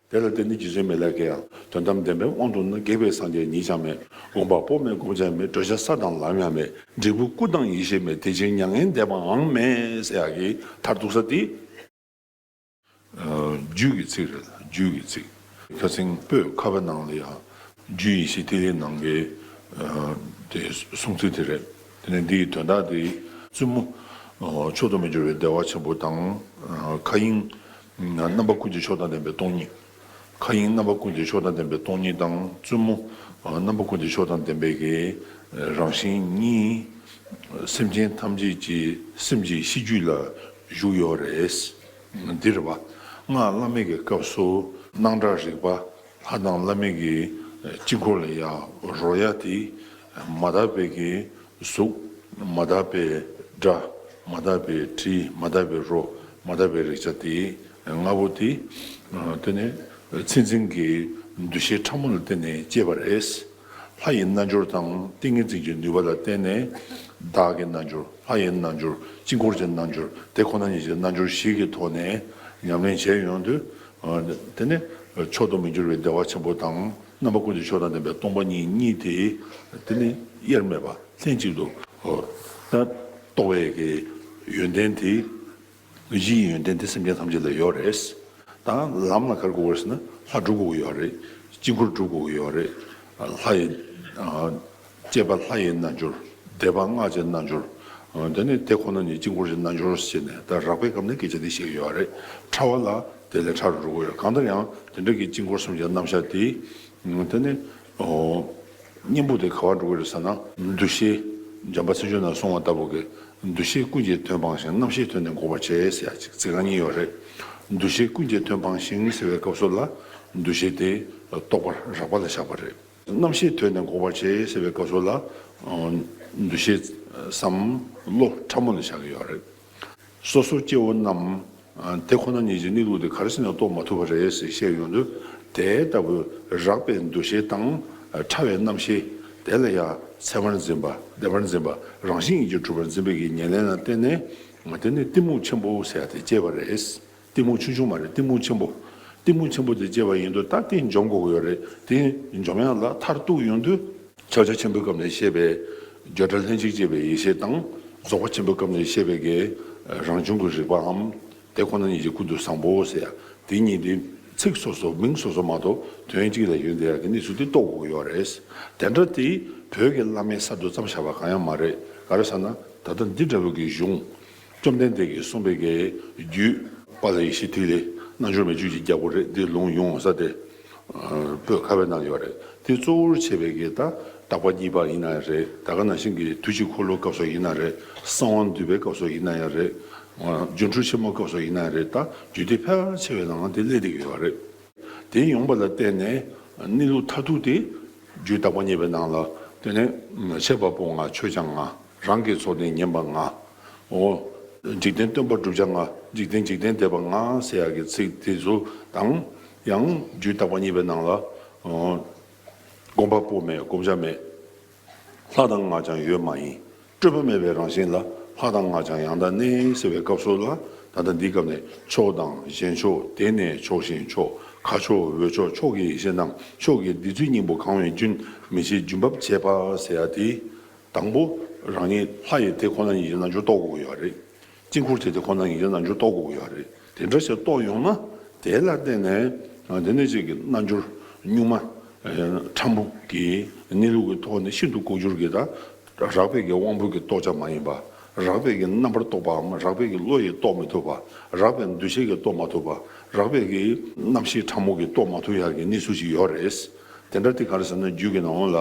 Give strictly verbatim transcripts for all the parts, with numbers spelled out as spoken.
དེ་ལ་བརྟེན་ནས་རྗེ་བཙུན་མི་ལ་ཀས་ཡང་དོན་དམ་བདེན་པའི་དབང་དུ་ན་གེགས་པའི་སངས་རྒྱས་ཉིད་ཀྱང་མེད། དགོངས་པ་པོ་མེད་སྒོམ་བྱ་མེད། བགྲོད་བྱ་ས་དང་ལམ་ཡང་མེད། འབྲས་བུ་སྐུ་དང་ཡེ་ཤེས་མེད། དེ་ཕྱིར་མྱ་ངན་འདས་པའང་མེད་ཟེར་ཡག་གི་མཐར་ཐུག་ས་དེ། རྒྱུད་ཀྱི་ཚིག་རེད། རྒྱུད་ཀྱི་ཚིག་ཁ་སང་པོད་ཁ་བའི་ནང་ལ་ཡང་རྒྱུད་ཡེ་ཤེས་ཐིག་ལེའི་ནང་གི་དེ་གསུང་ཚིག་དེ་རེད། དེ་ནས་འདིའི་དོན་དག་དེ་བཙུན་མོ་མཆོག་ཏུ་མི་འགྱུར་བའི་བདེ་བ་ཆེན་པོ་དང་། མཁའ་དབྱིངས་རྣམ་པ་ཀུན་གྱི་མཆོག་དང་ལྡན་པའི་སྟོང་ཉིད། མཁའ་དབྱིངས་རྣམ་པ་ཀུན་གྱི་མཆོག་དང་ལྡན་པའི་སྟོང་ཉིད་དང་བཙུན་མོ་རྣམ་པ་ཀུན་གྱི་མཆོག་དང་ལྡན་པའི་གི་རང་བཞིན་གཉིས། སེམས་ཅན་ཐམས་ཅད་ཀྱི་སེམས་ཀྱི་ཤེས་རྒྱུད་ལ་བཞུགས་ཡོད་རེད། འདི་རེད་པ། སྔགས་བླ་མེད་ཀྱི་སྐབས་སུ་སྣང་གྲགས་རིག་པ་ལྷ་དང་བླ་མེད་ཀྱི་དཀྱིལ་འཁོར་ལ་ཡང་རོལ་ཡ་དེ་མ་དག་པའི་གི་གཟུགས། མ་དག་པའི་སྒྲ། མ་དག་པའི་དྲི། མ་དག་པའི་རོ། མ་དག་པའི་རེག་བྱ་དེ་ལྔ་པོ་དེ་དེ་ནི་མཚན་འཛིན་གྱི་འདུ་ཤེས་ཕྲ་མོ་ལ་བརྟེན་ནས་སྐྱེས་པ་རེད། ལྷ་ཡི་རྣལ་འབྱོར་དང་ཏིང་ངེ་འཛིན་གྱི་ནུས་པ་ལ་བརྟེན་ནས་བདག་གི་རྣལ་འབྱོར། ལྷ་ཡི་རྣལ་འབྱོར། དཀྱིལ་འཁོར་གྱི་རྣལ་འབྱོར། དེ་ཁོ་ན་ཉིད་ཀྱི་རྣལ་འབྱོར་བཞི་གི་ཐོག་ནས་ཉམས་ལེན་བྱས་ཡོང་དུས། དེ་ནི་མཆོག་ཏུ་མི་འགྱུར་བའི་བདེ་བ་ཆེན་པོ་དང་རྣམ་པ་ཀུན་གྱི་མཆོག་དང་ལྡན་པའི་སྟོང་པ་ཉིད་གཉིས་དེ་དེ་ནི་དབྱེར་མེད་པ་ལྷན་ཅིག་ཏུ་ད་རྟོགས་པའི་གི་ཡོན་ཏན་དེ། གཞི་ཡི་ཡོན་ཏན་དེ་སེམས་ཅན་ཐམས་ཅད་ལ་ཡོད་རེད། ད་ལམ་ལ་ག་རེ་དགོས་རེད་ཟེར་ན་ལྷ་སྒྲུབ་དགོས་ཀྱི་ཡོད་རེད། དཀྱིལ་འཁོར་སྒྲུབ་དགོས་ཀྱི་ཡོད་རེད། ལྷ་ཡི་སྐྱེས་པ་ལྷ་ཡི་རྣལ་འབྱོར། བཟླས་པ་སྔགས་ཀྱི་རྣལ་འབྱོར། དེ་ནས་དེ་ཁོ་ན་ཉིད་དཀྱིལ་འཁོར་གྱི་རྣལ་འབྱོར་ཟེར་ནས་ད་རགས་པའི་སྐབས་ནས་སྐད་ཆ་དེ་བཤད་ཀྱི་ཡོད་རེད། ཕྲ་བ་ལ་དེ་ལས་ཕྲ་རུ་འགྲོ་གི་ཡོད། གང་ལྟར་ཡང་དེ་འདྲ་གི་དཀྱིལ་འཁོར་གསུམ་གྱི་རྣམ་གཞག་དེ་དེ་ནས་གཉེན་པོ་དེ་ག་བར་འགྲོ་གི་རེད་ཟེར་ན། འདུ་ཤེས། འཇམ་དཔལ་མཚན་བརྗོད་ནང་གསུངས་པ་ལྟ་བུ་གི་འདུ་ཤེས་ཀུན་གྱི་དོན་སྤངས་ཤིང་། རྣམ་ཤེས་དོན་ནི་འགོག་པར་བྱེད་ཟེར་ཡ་ཅིག་ཚིག་རྐང་གཉིས་ཡོད་རེད། འདུ་ཤེས་ཀུན་གྱི་དོན་སྤངས་ཤིང་ཟེར་བའི་སྐབས་སུ་ལ་འདུ་ཤེས་དེ་རྟོག་པ་རགས་པ་ལ་བཞག་པ་རེད། རྣམ་ཤེས་དོན་ནི་འགོག་པར་བྱེད་ཟེར་བའི་སྐབས་སུ་ལ་འདུ་ཤེས་བསམ་བློ་ཕྲ་མོ་ལ་བཞག་གི་ཡོད་རེད། སོ་སོ་སྐྱེ་བོ་རྣམས་དེ་ཁོ་ན་ཉིད་ཀྱི་གནས་ལུགས་དེ་ག་རེ་བྱས་ནས་རྟོགས་མ་ཐུབ་པ་རེད་ཟེར་བཤད་ཡོང་དུས། དེ་ལྟ་བུའི་རགས་པའི་འདུ་ཤེས་དང་ཕྲ་བའི་རྣམ་ཤེས་དེ་ལ་ཡང་ཚད་མར་འཛིན་པ། བདེན་པར་འཛིན་པ། རང་བཞིན་ཉིད་ཀྱིས་གྲུབ་པར་འཛིན་པའི་གི་ཉེར་ལེན་ལ་བརྟེན་ནས་དེ་ནི་གཏི་མུག་ཆེན་པོ་ཟེར་ཡ་དེ་སྐྱེས་པ་རེད། གཏི་མུག་ཆུང་ཆུང་མ་རེད། གཏི་མུག་ཆེན་པོ། གཏི་མུག་ཆེན་པོ་དེ་སྐྱེས་པ་ཡིན་དུས་ད་དེ་འཇོམས་དགོས་ཀྱི་ཡོད་རེད། དེ་འཇོམས་ཡག་ལ་མཐར་གཏུགས་ཡོང་དུས། ཕྱག་རྒྱ་ཆེན་པོའི་སྐབས་ནས་བཤད་པའི་བརྗོད་བྲལ་ལྷན་ཅིག་སྐྱེས་པའི་ཡེ་ཤེས་དང་། རྫོགས་པ་ཆེན་པོའི་སྐབས་ནས་བཤད་པའི་གི་རང་བྱུང་གི་རིག་པའམ། དེ་ཁོ་ན་ཉིད་ཀྱི་ཀུན་ཏུ་བཟང་པོ་ཟེར་ཡ་དེ་གཉིས་དེ་ཚིག་སོ་སོ་མིང་སོ་སོ་མ་གཏོགས་དོན་གཅིག་ལ་ཡོད་བསྡད་ཡ་གི་གནས་ཚུལ་དེ་རྟོགས་དགོས་ཀྱི་ཡོད་རེད། དེ་འདྲ་དེ་བོད་ཀྱི་བླ་མས་གསར་དུ་བརྩམས་བཞག་པ་གང་ཡང་མ་རེད། ག་རེ་ཟེར་ན་ད་ལྟ་འདི་འདྲ་བོ་གི་གཞུང་། བཅོམ་ལྡན་འདས་ཀྱིས་གསུངས་པའི་གི་རྒྱུད། དཔལ་ཡེ་ཤེས་ཐིག་ལེ། རྣལ་འབྱོར་མའི་རྒྱུད་ཀྱི་རྒྱལ་པོ་རེད། འདི་ལུང་ཡོང་ས་དེ། ཨ་པོད་ཁ་བའི་ནང་ཡོད་རེད། དེ་གཙོ་བོར་བྱས་པའི་གི་ད་དག་པ་གཉིས་པ་ཡིན་ན་ཡང་རེད། ད་ག་ནང་བཞིན་གྱི་དུས་ཀྱི་འཁོར་ལོའི་སྐབས་སུ་ཡིན་ན་རེད། གསང་བ་འདུས་པའི་སྐབས་སུ་ཡིན་ན་ཡང་རེད། ཨ་སྒྱུ་འཕྲུལ་ཆེན་མོའི་སྐབས་སུ་ཡིན་ན་ཡང་རེད། ད་རྒྱུད་སྡེ་ཕལ་ཆེ་བའི་ནང་དེ་སླེབས་བསྡད་ཀྱི་ཡོད་རེད། དེ་ཡོང་པ་ལ་བརྟེན་ནས་གནས་ལུགས་མཐར་ཐུག་དེ་རྒྱུད་དག་པ་གཉིས་པའི་ནང་ལ་དེ་ནས་ཁྱད་པར་པོ་ལྔ། ཆོས་ཀྱང་ལྔ། རང་གི་ཚོགས་ནི་ཉན་པ་ལྔ། འོ། འཇིག་རྟེན་སྟོན་པ་བསྒྲུབ་བྱ་ལྔ། འཇིག་རྟེན་འཇིག་རྟེན་འདས་པ་ལྔ་ཟེར་ཡག་གི་ཚིག་དེ་ཚོ་དང་། ཡང་རྒྱུད་དག་པ་གཉིས་པའི་ནང་ལ། འོ། སྒོམ་པ་པོ་མེད་སྒོམ་བྱ་མེད། ལྷ་དང་སྔགས་ཀྱང་ཡོད་མ་ཡིན། སྤྲོས་པ་མེད་པའི་རང་བཞིན་ལ། ལྷ་དང་སྔགས་ཀྱང་ཡང་དག་གནས་ཟེར་བའི་སྐབས་སུ་ལ། ད་ལྟ་འདིའི་སྐབས་ནས་མཆོག་དང་གཞན་མཆོག་དེ་ནས་མཆོག་གཞན་མཆོག་མཁའ་མཆོག་འོད་མཆོག་མཆོག་གི་ཡེ་ཤེས་རྣམས་མཆོག་གི་བདུད་རྩིའི་སྙིང་པོ་གང་བའི་རྒྱུན་མི་ཕྱེད་རྒྱུན་བབ་བྱེད་པ་ཟེར་ཡ་དེ། དང་པོ་རང་ཉིད་ལྷ་ཡི་དེ་ཁོ་ན་ཉིད་ཀྱི་རྣལ་འབྱོར་རྟོགས་དགོས་ཀྱི་ཡོད་རེད། དཀྱིལ་འཁོར་དེ་དེ་ཁོ་ན་ཉིད་ཀྱི་རྣལ་འབྱོར་རྟོགས་དགོས་ཀྱི་ཡོད་རེད། དེ་འདྲ་ཞིག་རྟོགས་ཡོང་ན་དེ་ལ་བརྟེན་ནས་དེ་ནས་ཅིག་གི་རྣལ་འབྱོར་གཉུག་མ་ཕྲ་མོ་གི་གནས་ལུགས་ཀྱི་ཐོག་ནས་ཤིན་ཏུ་ལྐོག་གྱུར་གྱི་ད་རགས་པའི་གི་དབང་པོ་གི་རྟོགས་བྱ་མ་ཡིན་པ། རགས་པའི་གི་རྣམ་པར་རྟོག་པའམ་རགས་པའི་གི་བློ་ཡིས་རྟོགས་མི་ཐུབ་པ། རགས་པའི་འདུ་ཤེས་ཀྱིས་རྟོགས་མ་ཐུབ་པ། རགས་པའི་གི་རྣམ་ཤེས་ཕྲ་མོ་གིས་རྟོགས་མ་ཐུབ་ཡག་གི་གནས་ཚུལ་ཞིག་ཡོད་རེད། དེ་འདྲ་དེ་ག་རེ་ཟེར་ན་རྒྱུད་ཀྱི་ནང་ལ་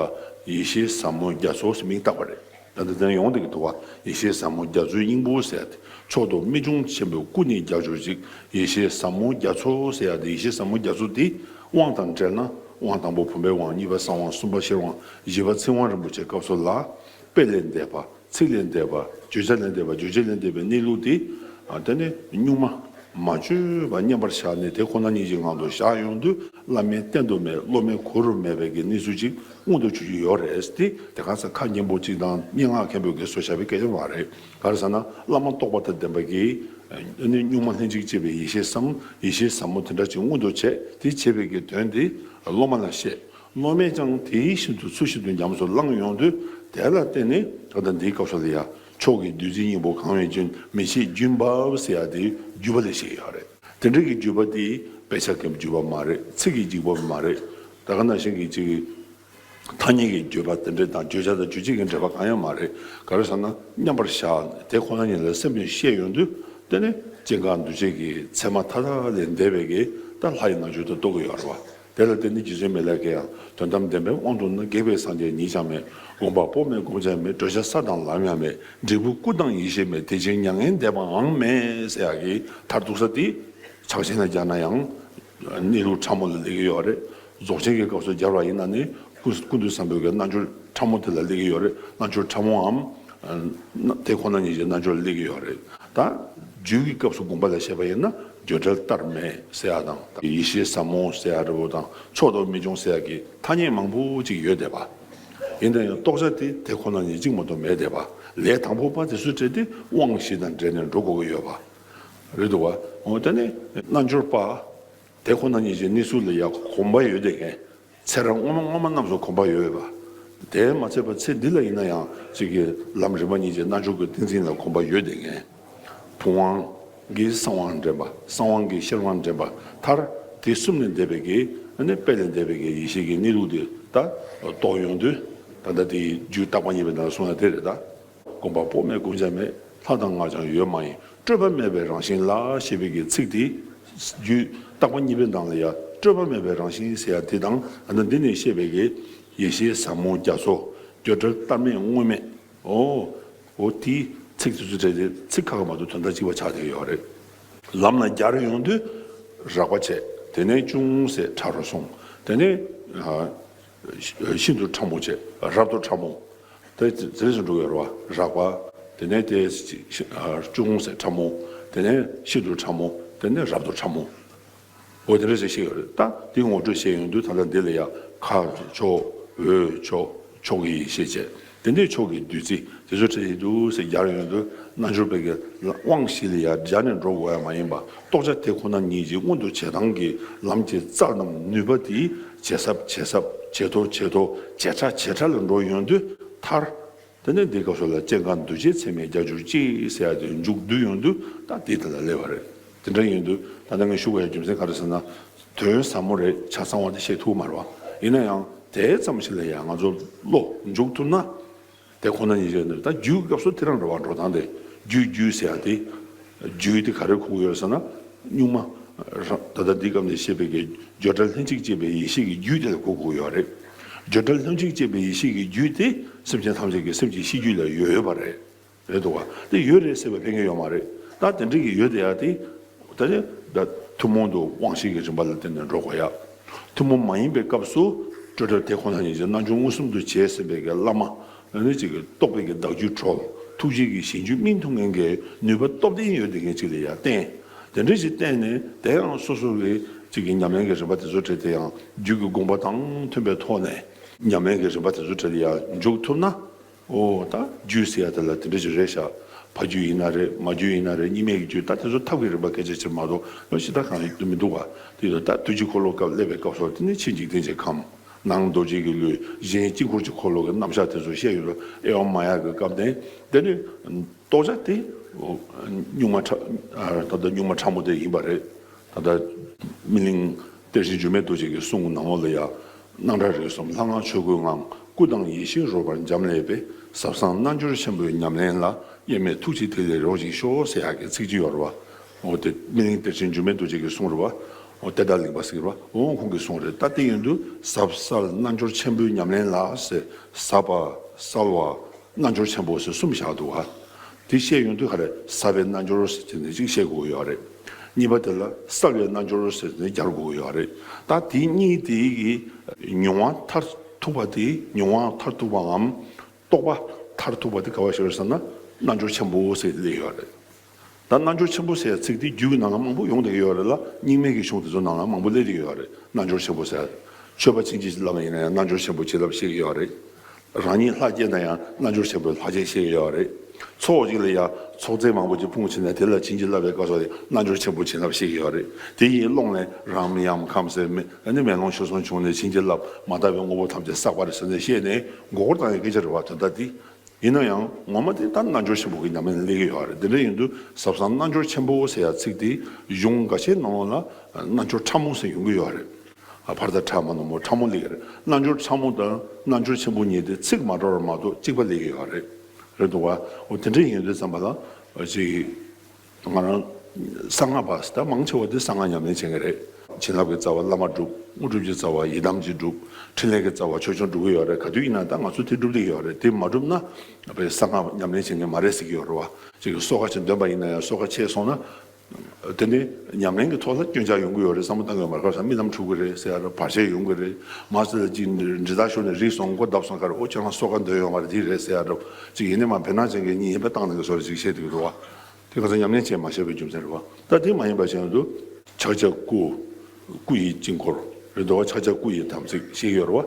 ཡེ་ཤེས་ཟབ་མོ་རྒྱ་མཚོ་ཟེར་མིང་བཏགས་པ་རེད། ད་ལྟ་དེ་ཡོང་བསྡད་ཀྱི་འདུག་བ། ཡེ་ཤེས་ཟབ་མོ་རྒྱ་མཚོའི་སྙིང་པོ་ཟེར་ཏེ། མཆོག་ཏུ་རྨད་བྱུང་ཆེན་པོའི་སྐུ་ནི་རྒྱ་མཚོ་གཅིག་ཡེ་ཤེས་ཟབ་མོ་རྒྱ་མཚོ་ཟེར་ཡ་དེ་ཡེ་ཤེས་ཟབ་མོ་རྒྱ་མཚོ་དེ་དབང་དང་འབྲེལ་ན་དབང་དང་པོ་བུམ་པའི་དབང་། གཉིས་པ་གསང་དབང་། གསུམ་པ་ཤེར་དབང་། བཞི་པ་ཚིག་དབང་རིན་པོ་ཆེའི་སྐབས་སུ་ལ། དཔེ་ལས་འདས་པ། ཚིག་ལས་འདས་པ། བརྗོད་བྱ་ལས་འདས་པ། བརྗོད་བྱེད་ལས་འདས་པའི་གནས་ལུགས་དེ། ཨ་དེ་ནི་གཉུག་མ། མ་བཅོས་པ་མཉམ་པར་བཞག་ནས་དེ་ཁོ་ན་ཉིད་ཀྱི་ངང་དུ་བཞག་ཡོང་དུས་བླ་མའི་བསྟན་དུ་མེད། སློབ་མའི་གོ་རུ་མེད་པའི་གི་གནས་ཚུལ་ཅིག་མངོན་དུ་གྱུར་གྱི་ཡོད་རེད་དེ། དེ་ག་ས་ཁ་སྙན་པོ་ཅིག་དང་སྙན་ངག་མཁན་པོའི་གི་སོ་བྱ་བའི་སྐད་ཆ་མ་རེད། ག་རེ་ཟེར་ན་བླ་མ་རྟོགས་པ་དང་ལྡན་པ་གི་ ཨ་ནི་གཉུག་མ་ལྷན་ཅིག་སྐྱེས་པའི་ཡེ་ཤེས་སམ། ཡེ་ཤེས་ཟབ་མོ་དེ་འདྲ་ཅིག་མངོན་དུ་བྱས། དེ་བྱས་པའི་གི་དོན་དེ་སློབ་མ་ལ་བཤད། སློབ་མས་ཀྱང་དེ་བཞིན་དུ་ཚུལ་བཞིན་དུ་ཉམས་སུ་བླངས་ཡོང་དུས། དེ་ལ་བརྟེན་ནས་ད་ལྟ་འདིའི་སྐབས་སུ་ལ་ཡ། མཆོག་གི་བདུད་རྩིས་སྙིང་པོ་གང་བའི་རྒྱུན། མི་ཕྱེད་རྒྱུན་བབས་ཟེར་ཡ་དེ་བརྒྱུད་པ་ལ་བཤད་ཡོད་རེད། དེ་འདྲ་གི་བརྒྱུད་པ་དེ་དཔེ་ཆ་གི་བརྒྱུད་པ་མ་རེད། ཚིག་གི་བརྒྱུད་པ་མ་རེད། ད་ག་ནང་བཞིན་གྱི་ཅིག་ཐ་སྙད་ཀྱི་བརྗོད་པ་དེ་འདྲ་དང་བརྗོད་བྱ་དང་རྗོད་བྱེད་ཀྱི་འབྲེལ་བ་གང་ཡང་མ་རེད། ག་རེ་ཟེར་ན་མཉམ་པར་བཞག་དེ་ཁོ་ན་ཉིད་ལ་སེམས་ནས་བཤད་ཡོང་དུས། དེ་ནི་སྐྱེ་འགག་འདུ་བྱེད་ཀྱི་མཚན་མ་མཐའ་དག་ལས་འདས་པའི་གི་ད་ལྷ་ཡི་རྣལ་འབྱོར་དུ་རྟོགས་ཀྱི་ཡོད་རེད་བ། དེ་ལ་བརྟེན་ནས་རྗེ་བཙུན་མི་ལ་སྐྱེ་ཡང་དོན་དམ་བདེན་པའི་དབང་དུ་ན་གེགས་པའི་སངས་རྒྱས་ཉིད་ཀྱང་མེད། དགོངས་པ་པོ་མེད་དགོངས་འཆར་མེད། བགྲོད་བྱ་ས་དང་ལམ་ཡང་མེད། འབྲས་བུ་སྐུ་དང་ཡེ་ཤེས་མེད། དེ་ཕྱིར་མྱ་ངན་འདས་པའང་མེད་ཟེར་ཡག་གི་མཐར་ཐུག་ས་དེ་ཕྱག་ཆེན་ལ་སྦྱར་ན་ཡང་གནས་ལུགས་ཕྲ་མོ་ལ་སླེབས་ཀྱི་ཡོད་རེད། རྫོགས་ཆེན་གྱི་སྐབས་སུ་སྦྱར་བ་ཡིན་ན་ནི་ཀུན་ཀུན་ཏུ་བཟང་པོའི་གི་རྣལ་འབྱོར་ཕྲ་མོ་དེ་ལ་སླེབས་ཀྱི་ཡོད་རེད། རྣལ་འབྱོར་ཕྲ་མོའམ་དེ་ཁོ་ན་ཉིད་ཀྱི་རྣལ་འབྱོར་ལ་སླེབས་ཀྱི་ཡོད་རེད། ད་རྒྱུད་ཀྱི་སྐབས་སུ་དགོངས་པ་ལ་བཤད་པ་ཡིན་ན་བརྗོད་བྲལ་ལྟར་མེད་ཟེར་ཡ་དང་། ཡེ་ཤེས་ཟབ་མོ་ཟེར་ཡ་འདྲ་བོ་དང་། མཆོག་ཏུ་མི་འབྱུང་ཟེར་ཡ་གི་ཐ་སྙད་མང་པོ་ཅིག་ཡོད་བསྡད་པ། ཡིན་ན་ཡང་རྟོགས་བྱ་དེ་དེ་ཁོ་ན་ཉིད་གཅིག་མ་གཏོགས་མེད་བསྡད་པ། ལས་དང་པོ་པ་དེ་ཚོའི་གྲས་དེ་དབང་བཞི་དང་འབྲེལ་ནས་འགྲོ་དགོས་ཀྱི་ཡོད་པ་རེད་འདུག་བ། འོ་དེ་ནི་རྣལ་འབྱོར་པ་དེ་ཁོ་ན་ཉིད་ཀྱི་གནས་ཚུལ་ལ་ཡང་གོམས་པ་ཡོད་བསྡད་མཁན། ཚེ་རབས་སྔོན་མ་སྔོན་མ་རྣམས་སུ་གོམས་པ་ཡོད་པ། དེས་མ་ཚད་པ་ཚེ་འདི་ལ་ཡིན་ན་ཡང་གཅིག་གི་ལམ་རིམ་པ་གཉིས་ཀྱི་རྣལ་འབྱོར་གྱི་ཏིང་འཛིན་ལ་གོམས་པ་ཡོད་བསྡད་མཁན། བུམ་དབང་གིས་གསང་བ་འདྲེན་པ། གསང་དབང་གིས་ཤེར་དབང་འདྲེན་པ། མཐར་དེ་གསུམ་ལས་འདས་པའི་གི་ཨ་ནི་དཔལ་ལས་འདས་པའི་གི་ཡེ་ཤེས་ཀྱི་གནས་ལུགས་དེ་ད་རྟོགས་ཡོང་དུས། ད་ལྟ་དེའི་རྒྱུད་བརྟག་པ་གཉིས་པའི་ནང་གསུངས་ཡ་དེ་རེད་ད། དགོངས་པ་པོ་མེད་དགོངས་འཆར་མེད། ལྷ་དང་སྔགས་ཀྱང་ཡོད་མ་ཡིན། སྤྲོས་པ་མེད་པའི་རང་བཞིན་ལ་ཞེས་པའི་གི་ཚིག་དེ། རྒྱུད་བརྟག་པ་གཉིས་པའི་ནང་ལ་ཡང་སྤྲོས་པ་མེད་པའི་རང་བཞིན་ཟེར་ཡ་དེ་དང་། ཨ་ནི་འདི་ནས་བཤད་པའི་གི་ཡེ་ཤེས་ཟབ་མོ་རྒྱ་མཚོ། བརྗོད་བྲལ་ལྟར་མེད་དངོས་མེད། འོ། འོ་དེའི་ཚིག་དེ་ཚོ་གྲས་དེ་ཚིག་ཁ་ཁ་མ་གཏོགས་དོན་དག་གཅིག་པ་ཆགས་བསྡད་ཀྱི་ཡོད་རེད། ལམ་ལ་སྦྱར་ཡོང་དུས་རགས་པ་བྱས། དེ་ནས་ཅུང་ཟད་ཕྲ་རུ་སོང་། དེ་ནས་ཨ་ཤིན་ཏུ་ཕྲ་མོ་བྱས། རབ་ཏུ་ཕྲ་མོ། དེ་དེ་རེས་སུ་འགྲོ་གི་ཡོད་རེད་བ། རགས་པ། དེ་ནས་དེ་ཅུང་ཟད་ཕྲ་མོ། དེ་ནས་ཤིན་ཏུ་ཕྲ་མོ། དེ་ནས་རབ་ཏུ་ཕྲ་མོ། འོ་དེ་འདྲ་ཞིག་བཤད་ཡོད་རེད། ད་དེ་ངོ་སྤྲོད་བཤད་ཡོང་དུས་ད་ལྟ་འདི་ལ་ཡ་མཁའ་མཆོག་འོད་མཆོག་མཆོག་གི་ཡེ་ཤེས་བྱས། དེ་འདྲའི་མཆོག་གི་བདུད་རྩི་དེ་ཚོ་བྲིས་ཡིན་འདུག་ཟེར་སྦྱར་ཡོང་དུས། རྣལ་འབྱོར་པའི་གི་དབང་བཞི་ལ་ཡ་སྦྱར་ནས་འགྲོ་དགོས་ཡ་མ་ཡིན་པ། རྟོགས་བྱ་དེ་ཁོ་ན་ཉིད་ཀྱི་མངོན་དུ་བྱེད་སྟངས་ཀྱི་ལམ་གྱི་རྩལ་དང་ནུས་པ་དེ་ཇེ་ཟབ་ཇེ་ཟབ་ཇེ་མཐོ་ཇེ་མཐོ་ཇེ་ཕྲ་ཇེ་ཕྲ་ལ་འགྲོ་ཡོང་དུས། མཐར། དེ་ནས་འདི་སྐབས་སུ་ལ་སྐྱེ་འགག་འདུ་བྱེད་ཚད་མེད་བརྒྱ་གྱུར་ཅིག་ཟེར་ཡ་དེ་མཇུག་བསྡུ་ཡོང་དུས་ད་འདི་དེ་ལ་སླེབས་པ་རེད། དེ་འདྲ་ཡིན་དུས་ད་ལྟ་ངས་ཞུ་དགོས་ཡ་རྒྱུ་མཚན་ག་རེ་ཟེར་ན། དོན་ཟབ་མོ་རེད། ཆ་ཚང་བ་དེ་བཤད་ཐུབ་མ་རེད་བ། ཡིན་ན་ཡང་དེ་ཙམ་ཞིག་ལ་ཡང་ང་ཚོ་བློ་འཇུག་ཐུབ་ན། དེ་ཁོ་ན་ཉིད་ཅན་ནི་ད་རྒྱུད་སྐབས་སུ་དེ་རང་རེད་བ། འགྲོ་སྟངས་དེ་རྒྱུད་རྒྱུད་ཟེར་ཡ་དེ། རྒྱུད་དེ་ག་རེ་གོ་གི་ཡོད་ཟེར་ན། གཉུག་མ་རང་ད་ལྟ་འདི་སྐབས་ནས་བཤད་པའི་གི་བརྗོད་བྲལ་ལྷན་ཅིག་སྐྱེས་པའི་ཡེ་ཤེས་ཀྱི་རྒྱུད་དེ་ལ་གོ་དགོས་ཡོད་རེད། བརྗོད་བྲལ་ལྷན་ཅིག་སྐྱེས་པའི་ཡེ་ཤེས་ཀྱི་རྒྱུད་དེ་སེམས་ཅན་ཐམས་ཅད་ཀྱི་སེམས་ཀྱི་ཤེས་རྒྱུད་ལ་ཡོད་ཡོད་པ་རེད། རེད་འདུག་བ། དེ་ཡོད་རེད་ཟེར་བའི་ཕན་གྱི་ཡོད་མ་རེད། ད་དེ་འདྲ་གི་ཡོད་དེ་ཡ་དེ། ད་ནི་ད་ཐུན་མོང་དུ་དབང་ཤེས་ཀྱི་རིམ་པ་ལ་བརྟེན་ནས་འགྲོ་དགོས་ཡ། ཐུན་མོང་མ་ཡིན་པའི་སྐབས་སུ་སྤྲོས་བྲལ་དེ་ཁོ་ན་ཉིད་ཀྱི་རྣལ་འབྱོར་མངོན་སུམ་དུ་བྱས་ཟིན་པའི་གི་བླ་མ། ཨ་ནི་ཅིག་གི་རྟོགས་པའི་གི་བདག་རྒྱུད་གྲོལ། ཐུགས་རྗེ་གི་ཞིང་རྒྱུད་སྨིན་ཐུབ་མཁན་གྱི་ནུས་པ་སྟོབས་ལྡན་ཡོད་དེ་མཁན་ཅིག་ལ་ཡ་བརྟེན། དེ་འདྲ་ཞིག་བརྟེན་ནས་དེ་ཡང་སོ་སོ་གི་ཅིག་གི་ཉམས་ལེན་གྱི་རིམ་པ་དེ་ཚོ་བྲིས་ཏེ་ཡང་རྒྱུད་ཀྱི་དགོངས་པ་དང་མཐུན་པའི་ཐོག་ནས་ཉམས་ལེན་གྱི་རིམ་པ་དེ་ཚོ་བྲིས་ཏེ་ཡང་འཇུག་ཐུབ་ན། ཨོ་ད་རྒྱུད་ཟེར་ཡ་དེ་ལ་དེ་འདྲ་ཞིག་རེད་ཤག་ཕ་རྒྱུད་ཡིན་ན་རེད། མ་རྒྱུད་ཡིན་ན་རེད། གཉིས་མེད་ཀྱི་རྒྱུད། ད་དེ་ཚོ་ཐབས་ཀྱི་རིམ་པ་སྐད་ཆ་ཅིག་མ་གཏོགས་ལོ་ཞེ་དྲག་གང་ཡང་མི་འདུག་བ། དེ་ཡོད་ད་དུས་ཀྱི་འཁོར་ལོ་སྐབས་སླེབས་པའི་སྐབས་སུ་དེ་ནི་ཕྱི་འཇིག་རྟེན་གྱི་ཁམས། ནང་རྡོ་རྗེ་གི་ལུས། གཞན་དཀྱིལ་འཁོར་གྱི་འཁོར་ལོ་གི་རྣམ་གཞག་དེ་ཚོ་བཤད་ཡོད་རེད། ཨེ་ཝ་མ་ཡ་གི་སྐབས་དེ། དེ་ནི་རྟོགས་བྱ་དེ་གཉུག་མ་ཕྲ་ད་ལྟ་གཉུག་མ་ཕྲ་མོ་དེ་ཡིན་པ་རེད། ད་ལྟ་སྨིན་གླིང་གཏེར་ཆེན་འགྱུར་མེད་རྡོ་རྗེ་གི་གསུང་ནང་ལོགས་ལ་ཡ། སྣང་གྲགས་རིག་གསུམ་ལྷ་སྔགས་ཆོས་སྐུའི་ངང་། སྐུ་དང་ཡེ་ཤེས་རོལ་པར་འབྱམས་ཀླས་པའི། ཟབ་གསང་རྣལ་འབྱོར་ཆེན་པོའི་ཉམས་ལེན་ལ། དབྱེར་མེད་ཐུགས་ཀྱིས་དེ་ལས་རོགས་ཤིག་ཤོག་ཟེར་ཡག་གི་ཚིག་ཅིག་ཡོད་རེད་བ། འོ་དེ་སྨིན་གླིང་གཏེར་ཆེན་འགྱུར་མེད་རྡོ་རྗེ་གི་གསུང་རེད་བ། འོ་དེ་ད་གླིང་པ་ཟེར་བ། འོ་ཁོང་གི་གསུང་རེད། ད་དེ་ཡིན་དུས་ཟབ་གསལ་རྣལ་འབྱོར་ཆེན་པོའི་ཉམས་ལེན་ལ་ཟེར། ཟབ་པ། གསལ་བ། རྣལ་འབྱོར་ཆེན་པོ་ཟེར་གསུམ་བཞག་འདུག་བ། དེ་བཤད་ཡོང་དུས་ག་རེ་ཟབ་པའི་རྣལ་འབྱོར་ཟེར་དེ་ནས་གཅིག་བཤད་དགོས་ཡོད་རེད། གཉིས་པ་དེ་ལ་གསལ་བའི་རྣལ་འབྱོར་ཟེར་དེ་ནས་སྦྱར་དགོས་ཡོད་རེད། ད་དེ་གཉིས་དེ་གི་མྱོང་བ་མཐར་ཐུག་པ་དེ། མྱོང་བ་མཐར་ཐུག་པའམ་རྟོགས་པ་མཐར་ཐུག་པ་དེ་ག་བ་ཞིག་རེད་ཟེར་ན་རྣལ་འབྱོར་ཆེན་པོ་ཟེར་དེ་སླེབས་ཡོད་རེད། ད་རྣལ་འབྱོར་ཆེན་པོ་ཟེར་ཚིག་དེ་རྒྱུད་ཀྱི་ནང་ལ་མང་པོ་ཡོང་བསྡད་ཀྱི་ཡོད་རེད་ལ། རྙིང་མའི་གི་གཞུང་དེ་ཚོ་ནང་ལ་མང་པོ་སླེབས་བསྡད་ཀྱི་ཡོད་རེད། རྣལ་འབྱོར་ཆེན་པོ་ཟེར། ཆོས་པ་ཕྱིན་ཅི་ལོག་ཡིན་ན་ཡང་རྣལ་འབྱོར་ཆེན་པོ་བྱིན་རླབས་ཤེས་ཀྱི་ཡོད་རེད། རང་ཉིད་ལྷ་སྐྱེས་ན་ཡང་རྣལ་འབྱོར་ཆེན་པོའི་ལྷ་སྐྱེས་བཤད་ཀྱི་ཡོད་རེད། ཚོགས་གཅིག་ལ་ཡང་ཚོགས་རྫས་མང་པོ་ཅིག་ཕུང་བྱས་ནས་དེ་ལ་བྱིན་གྱིས་བརླབས་པའི་སྐབས་སུ་རྣལ་འབྱོར་ཆེན་པོའི་བྱིན་རླབས་བཤད་ཀྱི་ཡོད་རེད། དེ་ཡི་ཀློང་ནས་རང་མི་ཡམ་ཁམས་སེ་མེ་ཨ་ནི་མེ་ལོང་ཆོས་སྐྱོང་བྱུང་ནས་བྱིན་གྱིས་བརླབས་མ་དག་པའི་དངོས་པོ་ཐམས་ཅད་བསགས་པ་རེད་ཟེར་ནས་བཤད་ནས་མགོ་སྐོར་བཏང་ཡའི་སྐད་ཆ་རེད་བ། དོན་དག་འདི། ཡིན་ན་ཡང་ངོ་མ་དེ་ད་རྣལ་འབྱོར་ཆེན་པོ་གི་ཉམས་ལེན་སླེབས་ཀྱི་ཡོད་རེད། དེ་འདྲ་ཡིན་དུས་ཟབ་གསང་རྣལ་འབྱོར་ཆེན་པོ་ཟེར་ཡ་ཚིག་དེ་གཞུང་འགའ་ཤས་ནང་ལ་རྣལ་འབྱོར་ཕྲ་མོ་ཟེར་ཡོང་གི་ཡོད་རེད། ཨ་ཕར་ད་ཕྲ་མ་ན་མོ་ཕྲ་མོ་སླེབས་ཀྱི་རེད། རྣལ་འབྱོར་ཕྲ་མོ་དང་རྣལ་འབྱོར་ཆེན་པོ་གཉིས་དེ་ཚིག་མ་འདྲ་བར་མ་གཏོགས་གཅིག་པ་སླེབས་ཀྱི་ཡོད་རེད། རེད་འདུག་བ། འོ་དེ་འདྲ་ཡིན་དུས་ཙམ་པ་ལ་ཅིག་ང་རང་གསང་སྔགས་པ་ད་མང་ཆེ་བ་དེ་གསང་སྔགས་ཉམས་ལེན་བྱེད་མཁན་རེད། བྱིན་རླབས་ཀྱི་རྩ་བ་བླ་མ་སྒྲུབ། དངོས་གྲུབ་ཀྱི་རྩ་བ་ཡི་དམ་གྱི་སྒྲུབ། ཕྲིན་ལས་ཀྱི་རྩ་བ་ཆོས་སྐྱོང་སྒྲུབ་ཀྱི་ཡོད་རེད། ག་དུས་ཡིན་ན་ད་ང་ཚོ་དེ་སྒྲུབ་བསྡད་ཀྱི་ཡོད་རེད། དེ་མ་སྒྲུབ་ན་དཔེ་གསང་སྔགས་ཉམས་ལེན་བྱེད་མཁན་མ་རེད་ཟེར་གྱི་ཡོད་རེད་བ། ཅིག་གི་གསོལ་ཁ་ཅིག་འདོན་པ་ཡིན་ན་ཡང་གསོལ་ཁ་ཆད་སོང་ན། དེ་ནི་ཉམས་ལེན་གྱི་ཐོག་ལ་སྐྱོན་ཆ་ཡོང་གི་ཡོད་རེད། བསམ་བློ་བཏང་གི་ཡོད་མ་རེད། ག་རེ་ཟེར་རྨི་ལམ་འཁྲུག་གི་རེད་ཟེར་ཡ་རེད། བར་ཆད་ཡོང་གི་རེད། མ་ཟེར་ལ་ཅིག་འདྲི་རྟགས་ཤོར་ནས་རིལ་སོང་མགོ་བརྡབས་སོང་ག་རེ་ཨོ་ཁྱེད་རང་གསོལ་ཁ་འདོན་ཡོང་བ་རེད་འདི་རེད་ཟེར་ཡ་རེད། ཅིག་ཡིན་ནི་མ་བེར་ནག་ཅན་གྱི་གཉིད་ཡིན་པ་བཏང་ནས་གི་བཟོ་རེད་ཅིག་བཤད་དུས་རེད་བ། དེ་ག་ཚོད་ཉམས་ལེན་བྱས་མ་བྱས་པའི་རྒྱུ་མཚན་རེད་བ། ད་དེ་མ་ཡིན་པ་བྱས་ན་དུ། ཕྱག་རྒྱ་སྐུ། སྐུ་ཡི་དཀྱིལ་འཁོར་རེད་འདུག་བ། ཕྱག་རྒྱ་སྐུ་ཡི་དམ་ཚིག་བཤད་ཡོད་རེད་བ།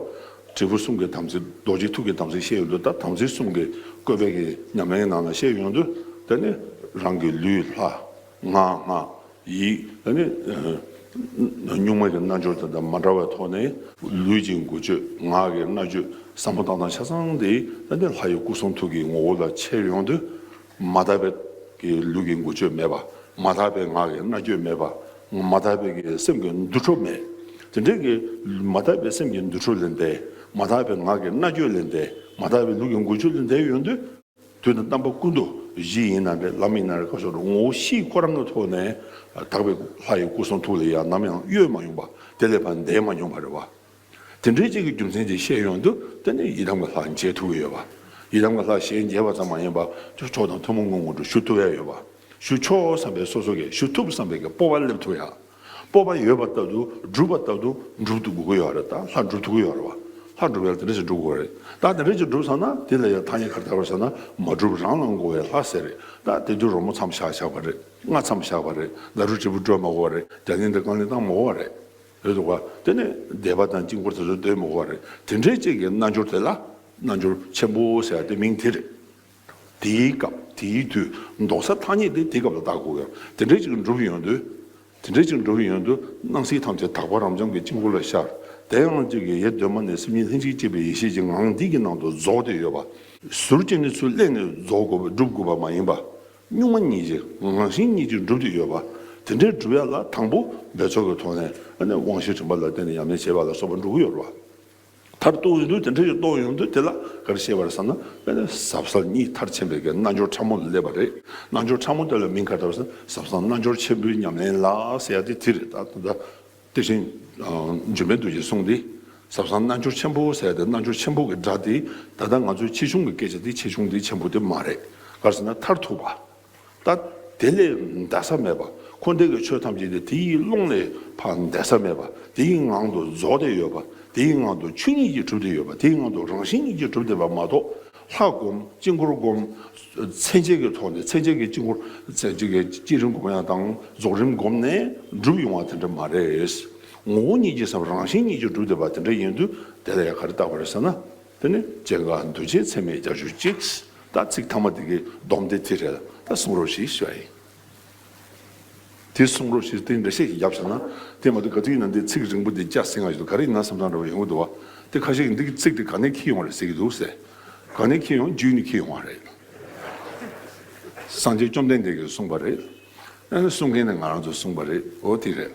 དྲིལ་བུ་གསུམ་གྱི་དམ་ཚིག་རྡོ་རྗེ་ཐུགས་ཀྱི་དམ་ཚིག་བཤད་ཡོད་འདུག་ད་དམ་ཚིག་གསུམ་གྱི་བཀོད་པའི་གི་ཉམས་ལེན་ནང་ལ་བཤད་ཡོང་དུས་དེ་ནི་རང་གི་ལུས་ལྷ། ངག་སྔགས། ཡིད། དེ་ནི་གཉུག་མ་གི་རྣལ་འབྱོར་དེ་དང་མ་འདྲ་བའི་ཐོག་ནས་ལུས་ཀྱི་འགུལ་སྐྱོད། ངག་གི་སྨྲ་བརྗོད། བསམ་བློ་བཏང་སྟངས་ཆ་ཚང་དེ་དེ་ནི་ལྷ་ཡི་སྐུ་གསུང་ཐུགས་ཀྱི་ངོ་བོ་ལ་ཁྱེར་ཡོང་དུས། མ་དག་པའི་གི་ལུས་ཀྱི་འགུལ་སྐྱོད་མེད་པ། མ་དག་པའི་ངག་གི་སྨྲ་བརྗོད་མེད་པ། མ་དག་པའི་གི་སེམས་ཀྱི་འདུ་འཕྲོ་མེད། དེ་འདྲའི་གི་མ་དག་པའི་སེམས་ཀྱི་འདུ་འཕྲོ་ལས་འདས། མ་དག་པའི་ངག་གི་སྨྲ་བརྗོད་ལས་འདས། མ་དག་པའི་ལུས་ཀྱི་འགུལ་སྐྱོད་ལས་འདས་ཡོང་དུས། དུས་དང་རྣམ་པ་ཀུན་ཏུ་གཞི་ཡིན་ན་འདྲ་ལམ་ཡིན་ན་འདྲ་ཁ་ཕྱོགས་རུ་ངོ་བོ་གཤིས་ཁོ་རང་གི་ཐོག་ནས་དག་པའི་ལྷ་ཡི་སྐུ་གསུང་ཐུགས་ལ་ཡང་ནམ་ཡང་གཡོས་མ་ཡོང་པ། དེ་ལས་ཕར་འདས་མ་མྱོང་བ་རེད་བ། དེ་འདྲའི་ཅིག་གི་རྒྱུ་མཚན་ཅིག་བཤད་ཡོང་དུས་དེ་ནི་ཡི་དམ་གྱི་ལྷ་མཇལ་ཐུབ་ཀྱི་ཡོད་པ། ཡི་དམ་གྱི་ལྷ་ཞལ་མཇལ་བ་ཙམ་མ་ཡིན་པ་མཆོག་དང་ཐུན་མོང་གི་ངོ་སྤྲོད་ཞུ་ཐུབ་ཡ་ཡོད་པ། ཞུ་ཆོག་བསམ་པའི་སོ་སོ་གིས་ཞུ་ཐུབ་བསམ་པའི་གི་སྤོབས་པ་སླེབས་ཐུབ་ཡ། སྤོབས་པ་ཡོད་པ་ལྟར་དུ་སྒྲུབ་པ་ལྟར་དུ་སྒྲུབ་ཏུ་དགོས་ཀྱི་ཡོད་རེད། ད་ལྷ་སྒྲུབ་ཐུབ་ཀྱི་ཡོད་རེད་བ། ལྷ་སྒྲུབ་ཡ་དེ་འདྲ་ཞིག་སྒྲུབ་དགོས་རེད། ད་དེ་འདྲ་ཞིག་སྒྲུབ་ཚར་ན་དེ་ལ་ཡང་ཐ་སྙད་ག་རེ་བཏགས་པ་རེད་ཟེར་ན་མ་གྲུབ་རང་ལ་མགོ་བའི་ལྷ་ཟེར་རེད། ད་དེ་དུས་རོལ་མོ་མཚམས་བཞག་བཞག་པ་རེད། རྔ་མཚམས་བཞག་པ་རེད། ལ་རུ་དྲིལ་བུ་དཀྲོལ་མ་དགོས་པ་རེད། རྒྱ་གླིང་དེ་རྐང་གླིང་བཏང་མ་དགོས་པ་རེད། རེད་འདུག་བ། དེ་ནས་བཟླས་པ་དང་དཀྱིལ་འཁོར་དེ་ཚོ་འདོན་མི་དགོས་པ་རེད། དེ་འདྲའི་ཅིག་གི་རྣལ་འབྱོར་དེ་ལ་རྣལ་འབྱོར་ཆེན་པོ་ཟེར་ཡ་དེ་མིང་དེ་རེད། དེའི་སྐབས་དེའི་དུས་འདོགས་ས་ཐ་སྙད་དེ་དེའི་སྐབས་ལ་བཏགས་དགོས་ཡོད། དེ་འདྲའི་ཅིག་འགྲུབ་ཡོང་དུས། དེ་འདྲའི་ཅིག་འགྲུབ་ཡོང་དུས་སྣང་སྲིད་ཐམས་ཅད་དག་པ་རབ་འབྱམས་ཀྱི་དཀྱིལ་འཁོར་ལ་ཤར། དེ་ཡང་ཅིག་གི་ཡེ་གདོད་མ་ནས་སེམས་ཉིད་ལྷན་ཅིག་སྐྱེས་པའི་ཡེ་ཤེས་ཀྱི་ངང་འདི་གི་ནང་དུ་རྫོགས་ཏེ་ཡོད་པ། ཟུར་གཅིག་ནས་ཚུར་སླེབས་ནས་རྫོགས་དགོས་པ་སྒྲུབ་དགོས་པ་མ་ཡིན་པ། གཉུག་མ་ཉིད་ཀྱིས་རང་བཞིན་ཉིད་ཀྱིས་གྲུབ་སྟེ་ཡོད་པ། དེ་འདྲའི་གྲུབ་ཡ་ལ་དང་པོ་འབད་རྩོལ་གྱི་ཐོག་ནས་ཨ་ནི་དབང་ཤེས་དྲན་པ་ལ་བརྟེན་ནས་ཉམས་ལེན་བྱེད་པ་ལ་སོགས་པ་འགྲོ་གི་ཡོད་རེད་བ། མཐར་གཏུགས་ཡོང་དུས་དེ་འདྲ་ཞིག་རྟོགས་ཡོང་དུས་དེ་ལ་ག་རེ་བཤད་པ་རེད་ཟེར་ན་ཨ་ནི་ཟབ་གསལ་གཉིས་མཐར་ཕྱིན་པའི་གི་རྣལ་འབྱོར་ཕྲ་མོ་ལ་སླེབས་པ་རེད། རྣལ་འབྱོར་ཕྲ་མོ་དེ་ལ་མིང་ག་རེ་བཏགས་པ་རེད་ཟེར་ན་ཟབ་གསང་རྣལ་འབྱོར་ཆེན་པོའི་ཉམས་ལེན་ལ་ཟེར་ཡ་དེ་དེ་རེད། ད་ད་ལྟ། དེ་བཞིན་འཇུག་པའི་འདུ་བྱེད་གསུངས་ཏེ། ཟབ་གསང་རྣལ་འབྱོར་ཆེན་པོ་ཟེར་ཏེ་རྣལ་འབྱོར་ཆེན་པོ་གི་སྒྲ་དེ་ད་ལྟ་ང་ཚོའི་ཆེ་ཆུང་གི་སྐད་ཆ་དེ་ཆེ་ཆུང་དེ་ཆེན་པོ་དེ་མ་རེད། ག་རེ་ཟེར་ན་མཐར་ཐུག་པ། ད་དེ་ལས་འདས་ས་མེད་པ། འཁོར་འདས་ཀྱི་ཆོས་ཐམས་ཅད་དེ་དེ་ཡི་ཀློང་ལས་ཕར་འདས་ས་མེད་པ། དེ་ཡི་ངང་དུ་རྫོགས་ཏེ་ཡོད་པ། དེ་ཡི་ངང་དུ་ཆོས་ཉིད་ཀྱིས་གྲུབ་སྟེ་ཡོད་པ། དེ་ཡི་ངང་དུ་རང་བཞིན་ཉིད་ཀྱིས་གྲུབ་བསྡད་པ་མ་གཏོགས། ལྷ་བསྒོམ། དཀྱིལ་འཁོར་བསྒོམ། མཚན་བཅས་ཀྱི་ཐོག་ནས་མཚན་བཅས་ཀྱི་དཀྱིལ་འཁོར། མཚན་བཅས་ཀྱི་བསྐྱེད་རིམ་བསྒོམ་ཡ་དང་རྫོགས་རིམ་བསྒོམ་ནས་འགྲུབ་ཡོང་བ་དེ་འདྲ་མ་རེད། ངོ་བོ་ཉིད་ཀྱིས་སམ་རང་བཞིན་ཉིད་ཀྱིས་གྲུབ་བསྡད་པ་དེ་འདྲ་ཡིན་དུས་དེ་ལ་ཡང་ག་རེ་བཏགས་པ་རེད་ཟེར་ན། དེ་ནི་སྐྱེ་འགག་འདུ་བྱེད་ཚད་མེད་བརྒྱད་ཅུ་གཅིག་ད་ཚིག་ཐ་མ་དེ་གའི་སྡོམ་དེ་དེ་རེད། ད་གསུང་རོགས་ཞེས་ཞུ་བ་ཡིན། དེ་གསུང་རོགས་ཞེས་དེ་འདྲ་བཤད་ཀྱི་རྒྱབ་ཟེར་ན། དེ་མ་གཏོགས་ག་དུས་ཡིན་ན་འདི་ཚིག་རིང་པོ་འདི་སྐྱ་སེང་ང་ཞིག་ཏུ་ག་རེ་ཡིན་ན་བསམ་བསམ་འདྲ་བ་ཡོང་གི་འདུག་བ། དེ་ཁ་ཤས་ཀྱིས་འདི་གི་ཚིག་དེ་ག་ནས་འཁྱེར་ཡོང་བ་རེད་ཟེར་གྱི་འདུག་ཟེར། ག་ནས་འཁྱེར་ཡོང་རྒྱུད་ནས་འཁྱེར་ཡོང་བ་རེད། སངས་རྒྱས་བཅོམ་ལྡན་འདས་ཀྱིས་གསུངས་པ་རེད། ཨ་ནི་གསུང་མཁན་ནི་ང་རང་ཚོས་གསུངས་པ་རེད། འོ་དེ་རེད།